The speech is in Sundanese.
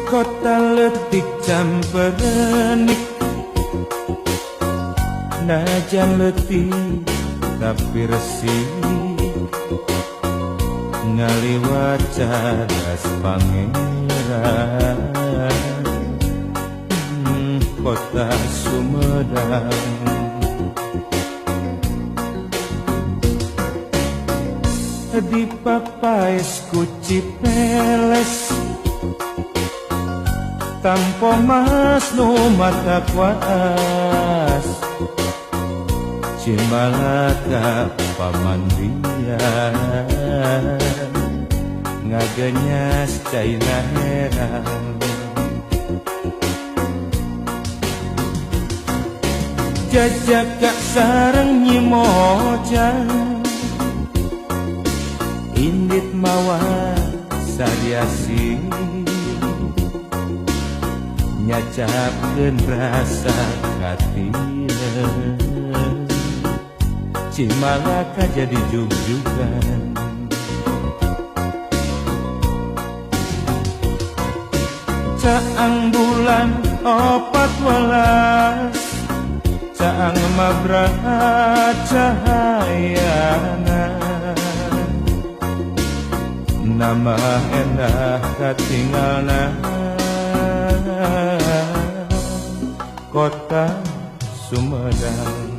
Kota letik camperenik, najan letik tapi resik, ngaliwat cadas pangeran. Kota Sumedang. Di papaes ku Cipeles, tampo mas nu mata kuas, Cimalaka pamandian, ngagenyas caina herang. Jajaka sareng Nyi Moja, indit mawa sariasi, nyacapkeun rasa katina, Cimalaka jadi jugjugan. Caang bulan 14, caang mabraha cahayana, nama endah katingalna, Kota Sumedang.